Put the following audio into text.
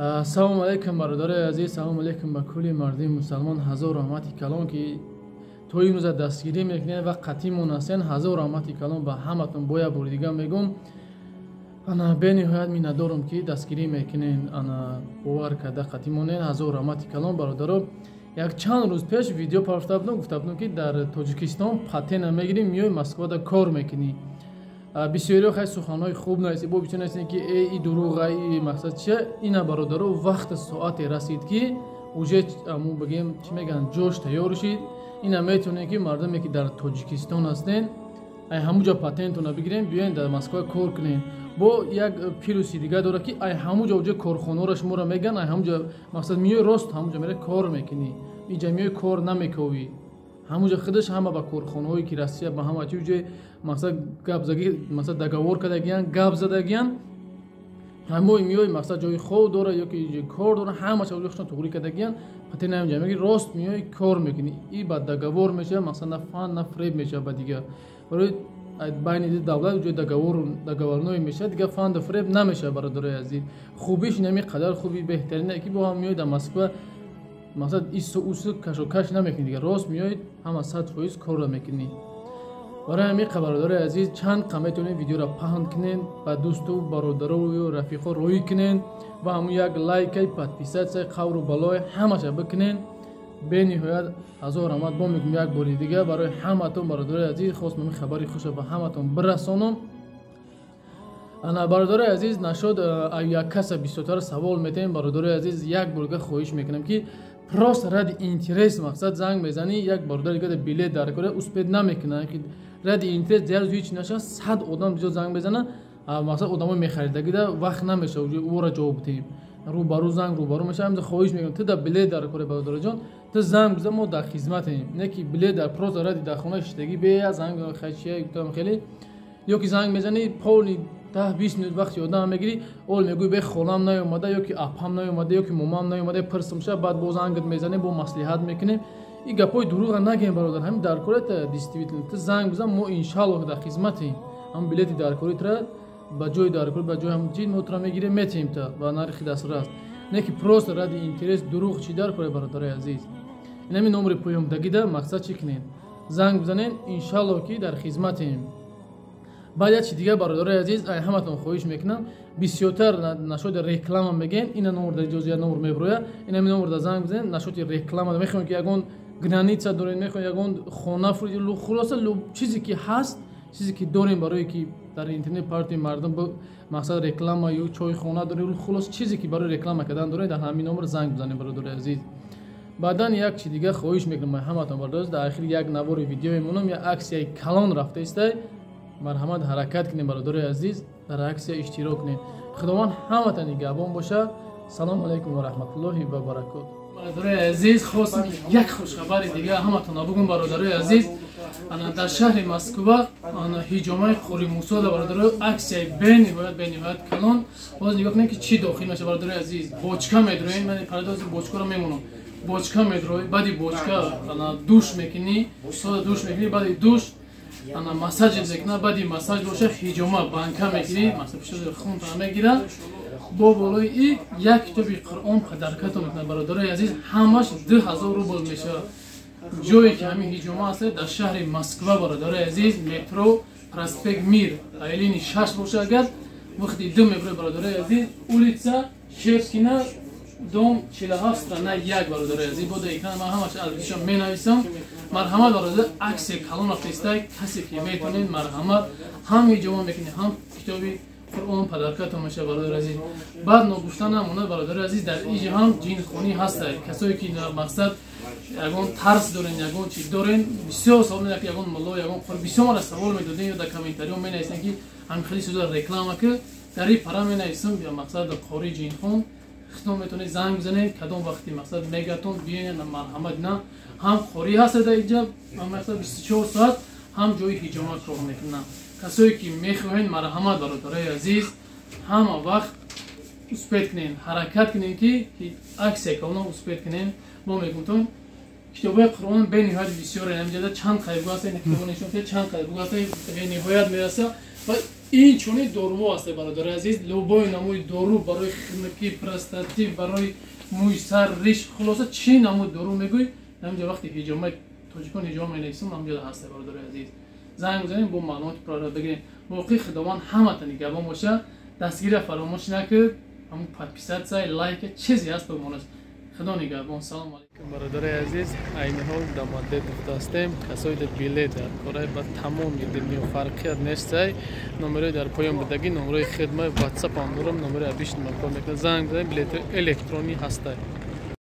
Салому алейкум, бародарои азиз, салому алейкум ба кулли мардуми мусалмон. Ҳазор раҳмати калон, ки то имрӯза дастгирӣ мекунед ва қатъимон ҳастен. Ҳазор раҳмати калон ба ҳаматон. Бо як бори дига мегӯм, ана бениҳоят миннатдорам, ки дастгирӣ мекунен, ана бовар карда қатъимонен. Ҳазор раҳмати калон, бародаро. Як чанд рӯз пеш видео пафта будам, гуфта будам, ки дар Тоҷикистон патента мегирӣ, миёи Москвада кор мекунӣ. Бисёриҳо хай суханҳои хуб нависед, бо бисёр нависед, ки э, и дурӯға, и мақсад чия. Ина, бародаро, вақти соате расид, ки уже аму бигем, чӣ мегӯянд, ҷош тайёр шид. Ина метавонем, ки мардуме, ки дар Тоҷикистон ҳастен, ай ҳамуҷа патентона бигирем, биёен дар Москва кор кунем. Бо як плюси дига дорад, ки ай ҳамуҷа уҷа корхонаро шуморо мегӯянд, ай ҳамуҷа мақсад миёи, рост ҳамуҷа мере кор мекунӣ. Иҷа миёи, кор намековӣ. Ҳамуҷа худаш ҳама ба корхонаҳое, ки Россия ба ҳама чи уҷа мақсад гап заги, мақсад договор кардагиян, гап задагиян. Ҳамои миёи, мақсад ҷои хоб дора ё ки кор дора, ҳамаша уҷа худшон туғрӣ кардагиян. Патент ҳамҷа меги, рост миёи, кор мекунӣ. И ба договор мешавад, мақсад на фан, на фреб мешавад. Ба дигар барои байни ду давлат уҷои договор, договорной мешавад, дигар фанду фреб намешавад. Бародарои азиз, хубиш инами қадар хуби беҳтарине, ки бо ҳам миёи дар Москва, мақсад ису усу кашокаш намекунӣ, дигар рост миёи, ҳама 100% корро мекунӣ. Барои ҳамин, бародарои азиз, чанд қа метавонед, видеоро паҳн кунед, ба дӯсту бародарою рафиқо роҳӣ кунед ва ҳамун як лайкай, подписаться, қавру балой ҳамаша бикунед. Бениҳоят ҳазор раҳмат бо мегӯм як бори дига барои ҳаматон. Бародарои азиз, хостам ин хабари хуша ба ҳаматон бирасонам. Ана, бародарои азиз, нашод як каса бисёртар савол метаҳем. Бародарои азиз, як бор дига хоҳиш мекунам, ки просто ради интерес мақсад занг мезанӣ, як бародари дига билет дар кора успеть намекунад. Ради интерес дигар ҳеч наша, 100 одам зиёд занг мезана, мақсад одамои мехаридагида вақт намешава ӯро ҷавоб диҳем. Рӯбарӯ занг рӯбарӯ мешава. Ҳамза хоҳиш мекунам, ту да билет дар кора, бародарҷон, ту занг бизан, мо дар хизматем. Не ки билет дар просто ради дар хона шиштагӣ бея занг хачия гуфтам хеле, ё ки занг мезанӣ, полный 10-20 минут вақти одам мегирӣ, ол мегӯй, бе холам наёмада, ё ки апам наёмада, ё ки момам наёмада, пирсм ша. Баъд бо зангат мезанем, бо маслиҳат мекунем. И гапҳои дурӯға нагем, бародар. Ҳамин дар корета действительно ту занг бизан, мо иншаллоҳ дар хизматем. Ҳам билети дар кори тра ба ҷои дар кор, ба ҷои ҳам чи мо тура мегирем, метиҳем та ба нархи дастрас. Не ки просто ради интерес дурӯғ чӣ дар коре, бародарои азиз. Инами номери поёмдагида мақсад чӣ кунед, занг бизанед, иншаллоҳ, ки дар хизматем. Баъд як чи дигар, бародарои азиз, ай ҳаматон хоҳиш мекунам, бисёртар нашоди реклама мегӯем. Ина номер дар иҷоза номер меброя, инами номер дар занг бизанед. Нашоди реклама мехоҳем, ки ягон граница дорем, мехоҳем ягон хона, хулоса, чизе ки ҳаст, чизе ки дорем, барое ки дар интернет партии мардум мақсад реклама ё чойхона дорем, хулоса, чизе ки барои реклама кардан дорем, дар ҳамин номер занг бизанем, бародарои азиз. Баъдан як чи дига хоҳиш мекунам ҳаматон, бародари, дар ахири як навори видео мемонам, як аксияи калон рафта истай. Марҳамат, ҳаракат кунем, бародарои азиз, дар аксия иштирок кунем. Худованд ҳаматон нигаҳбон бошад. Салому алайкум ва раҳматуллоҳи ва баракот. Бародарои азиз, хостам як хушхабари дига ҳаматон бугум. Бародарои азиз, ана дар шаҳри Москва, ана ҳиҷомаи Қори Мусо да, бародарои, аксияи бениҳоят, бениҳоят калон. Боз нигоҳ кунед, ки чӣ дохил мешавад. Бародарои азиз, бочка медроем, ман парадози бочкаро мемонам. Бочка медрои, баъди бочка ана душ мекунӣ, сода душ мекунӣ, баъди душ ана массаж мекуна, баъди массаж боша ҳиҷома банка мекунӣ, масалан хунта мегира, бо болои и як китоби Қуръон подаркатон мекунад. Бародарои азиз, ҳамаш 2000 рубл мешавад. Ҷое ки ҳамин ҳиҷома аст, дар шаҳри Москва, бародарои азиз, метро Проспект Мир, линии 6 боша, агар вақти ду меброи, бародарои азиз, улица Шевскина, дом 47, страна 1. Бародарои азиз, бо дар экран ман ҳамаш адресшо менависам. Марҳамат, бародар, аксия калон рафтаистай. Касе ки метавонед, марҳамат, ҳам ҳиҷома мекунед, ҳам китоби Қуръон подаркатон мешавад, бародари азиз. Баъд ногуфта намонад, бародари азиз, дар иҷа ҳам ҷинхонӣ ҳастад. Касое ки мақсад ягон тарс дорен, ягон чи дорен, бисёр савол медиҳад, ки ягон мулло, ягон қор, бисёр мара савол медоден ё дар комментариҳо менависен, ки ҳамин хеле чизо реклама ки дар ин пара менависам. Мақсад қори ҷинхон хитон метавонед занг бизанед, кадом вақти мақсад мегатон, биёед, марҳамат. На ҳам қорӣ ҳаст дар иҷа, мақсад 24 соат, ҳам ҷои ҳиҷома кор мекунам. Касое ки мехоҳед, марҳамат, бародарои азиз, ҳама вақт успеть кунед, ҳаракат кунед, ки аксия калона успеть кунед. Мо мегӯтон, китобҳои Қуръон бениҳоят бисёре. Ҳамҷода чанд қайбгоҳ аст, ин китобо нишон, чанд қайбгоҳ аст, бениҳоят мераса ва Ин чунин доруҳо ҳаста, бародари азиз. Любой намуди дору барои хунукӣ, простатит, барои мӯи сар, риш, хулоса, чӣ намуди дору мегӯй, ҳаминҷо вақти ҳиҷома тоҷикон ҳиҷома менависам, ҳаминҷо ҳаста, бародари азиз. Занг бизанем, бо маълумоти пурра бигирем. Боқӣ Худованд ҳамата нигаҳбон боша. Дастгирия фаромӯш накунед, ҳамун подписаться, лайка, чизе ҳаст бимонад. Худо нигаҳбон. Салом алейкум, бародари азиз. Айни ҳол Домодедово ҳастем. Касое билет дар кораи, ба тамоми дунё фарқият нестай. Номерои дар поён будагӣ, номерои хидмаи, ватсап ҳам дорам, номерои обычный кор мекунад. Занг бизанед, билетҳои электронӣ ҳастай.